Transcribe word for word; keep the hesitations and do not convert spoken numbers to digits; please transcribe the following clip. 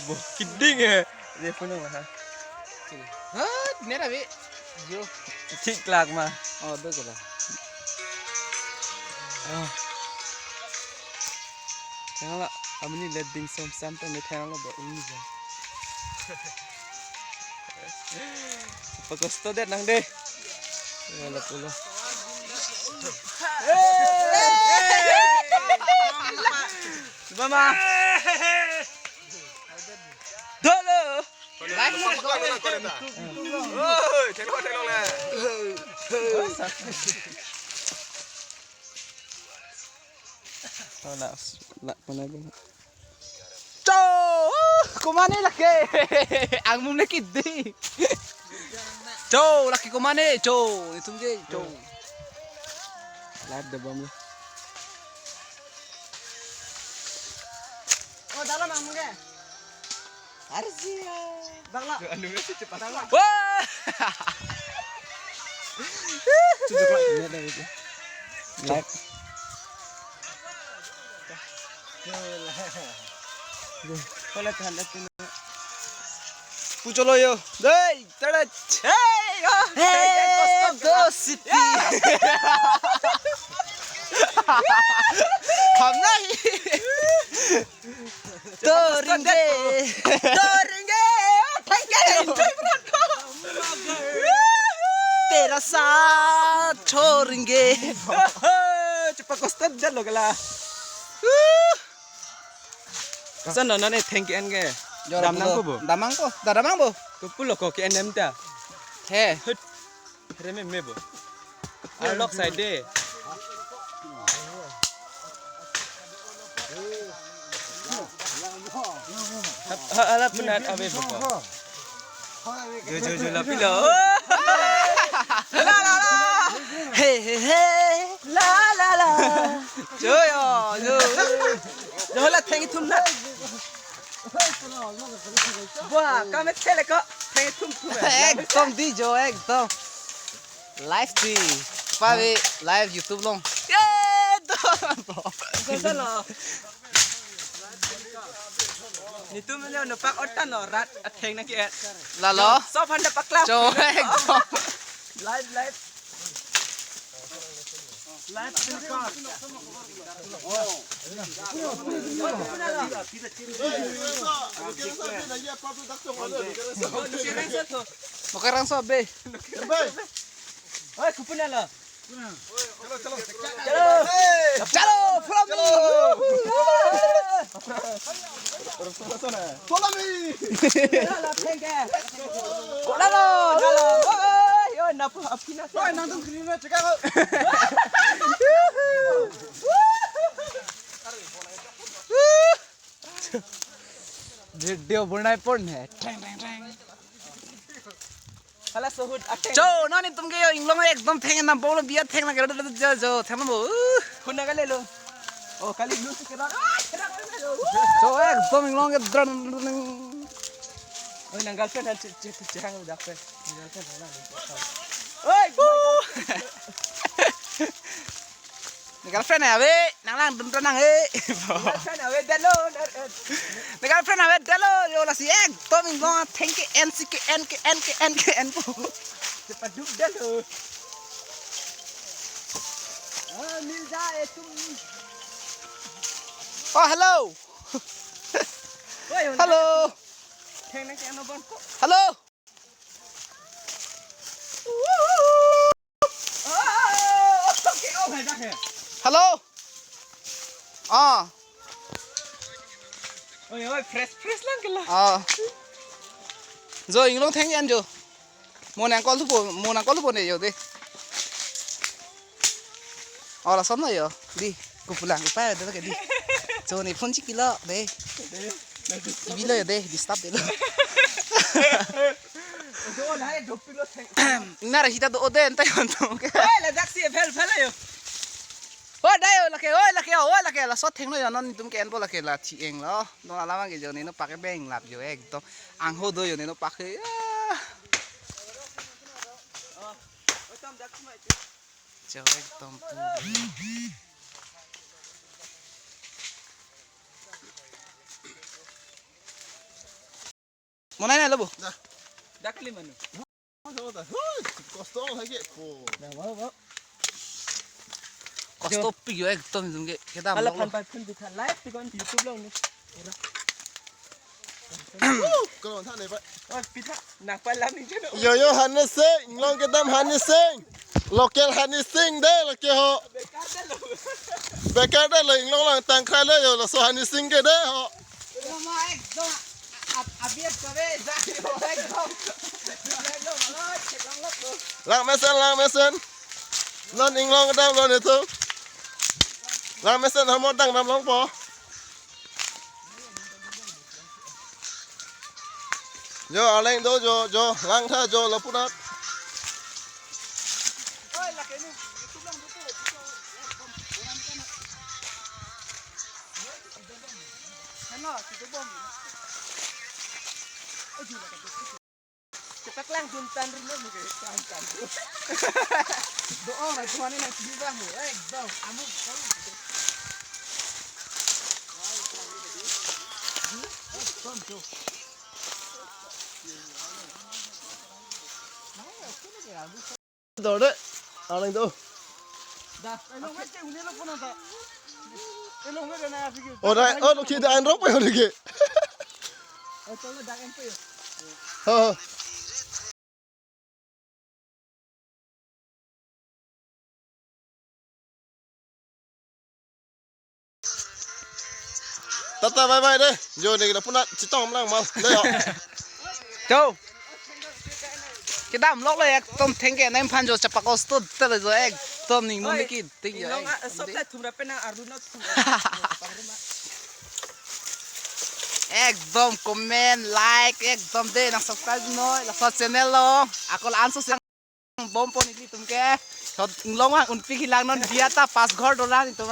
Bo, kidding eh. Dia puno ha. Ha, nera be. Jo. Thik lak ma. Oh, do kala. Oh. Thang la, amini le ding som sam tang le thang la ba uni ja. Pakosto det nang de. Wala pulo. Mama. Dolo. Oi, thelo, thelo le. Oh, la, la, mana ba? Cho! Komane lake? Angmum le kidi. Cho, lake komane? Cho, itum ke, cho. Live de bom le. Oh, dalam angmum ke? Arzia. Bang la. Anu sih cepat. Bang la. Wah. Sudah keluar ini ada itu. Live. Kalau tahan itu. Pucolo yo. Dei, tada. Hey, oh. Hey, hey, hey, go city. Ham nahi. Toringe. Toringe. Thengke, thengke, bro. Tera sa toringe. Cepat kostet jalo kala. San non non eh thengke en ke. Dam nang ko bo? Dam nang ko? Da dam nang bo? Ko pulo ko ke en nem ta. He. Hut. Reme me bo. Arlok side de. Hap, ha, ala penat ave bo ko. Jo, jo, jo, la pilo. La, la, la. Hey, hey, hey. La, la, la. Jo, yo, jo. Jo, la thengthum na. Wah, kami thele ko. Thengthum thum. Ekdom di jo, ekdom. Live di. Pave live YouTube along. Ye, to. Kosalo. Netum le no pak otan no rat atheng na ki et. Lalo. Sob handa pakla. Jo, ekdom. Live, live. Live telecast. Makarang so be. Oi, kupuna lo. Chalo, chalo, from me. Follow me. Chalo, chalo. Oi, oi, na pu apina. Oi, nang tung kiri na chika. Video bonai pon hai. Tang, tang, tang. Hala sohut atheng. Cho, non netum ke yo inglong ekdom theng nam bolo biya theng na kero jo jo theng mo. Uh. Kuna kali lo. Oh, kali lu si kera. Ah, kera kali lo. Uh. Cho, ekdom inglong ke dron. Oi, nang girlfriend han cek cek cek hang udah pe. Nang girlfriend han. Oi. Girlfriend ave, nang lang dun nang he. Girlfriend ave dalo, nar-, eh. Girlfriend ave dalo, yo lasi ekdom inglong thengke en si ke en ke en ke en ke en po. Cepat duk dalo. Ah, mil jaye tum. Oh, hello. Oi, hello. Theng nang ke ano bon ko. Hello. Hello. Ah. Oi, oi, fresh, fresh lang kela. Ah. Jo, inglong theng an jo. Mo nang call tu po, mo nang call tu po ne jo de. Oh, lason lo jo. Di, kupulang, kupai, de ke di. Jo ne phone chikilo de. Ibilo jo de, disturb de lo. Nar hita do oden tayo to ke. Oi, ladak si phel phel ayo. Oi, dayo lake, oi, lake, oi, lake, laso thengno jo non netum ke enpo lake la thi-eng lo. Non alamang ke jo ne no pake beng lap jo ekdom. Angho do jo ne no pake. Ah. Jo ekdom pu. Onai nai lo bo. Dah. Dah kali manu. Hui, kosto lagi ko. Dah, mau, mau. Kosto pik yo ekdom jung ke. Kita Hala mau. Phan pai phun dikha live tikon YouTube along ni. Ora. Kalau than deh, Pak. Oh, pitha. Nang palam ni jeno. Yo, yo, Honey Sing. Inglong kedam Honey Sing. Local Honey Sing deh, lake ho. Bekar dah lo. Bekar dah lo, inglong lang tangkrai lo, yo, laso Honey Sing ke deh ho. Lama ekdom ab-, abis kabe, jak yo, ekdom. Ekdom, oi, cek lang lo. Lang mesen, lang mesen. Non inglong kedam lo netum. Lang mesen, hamot dang dam longpo. Jo, arleng do, jo, jo, langtha, jo, lapunat. Cepat lang juntan rin mo ke, juntan. Doang na tuhan ini nang sini bang mo. Eh, bang, amuk, amuk. Dor de, arleng do. Da, elong me ke uni lo pun ada. Elong me na figure. Ora, oh, lo ki da an rok pe ho de ke. Oh, chalo da an pe. Ha, ha. Tata bye bye de. Jo ne lapunat chetong lang mal. De ho. Jo. Kedam lok le ekdom thengke nem phan jo chapak osto tele jo ekdom ning mo. Oi. Miki ting jo. Inglong a, ekdom sok de. Ta thumra penang arun na thumra. Ekdom comment, like, ekdom de nang subscribe noi, laso channel lo. Ako la-an so siang bom pon ilitum ke. Thot inglong ang unpik hilang non dia ta pas ghor dolang itum.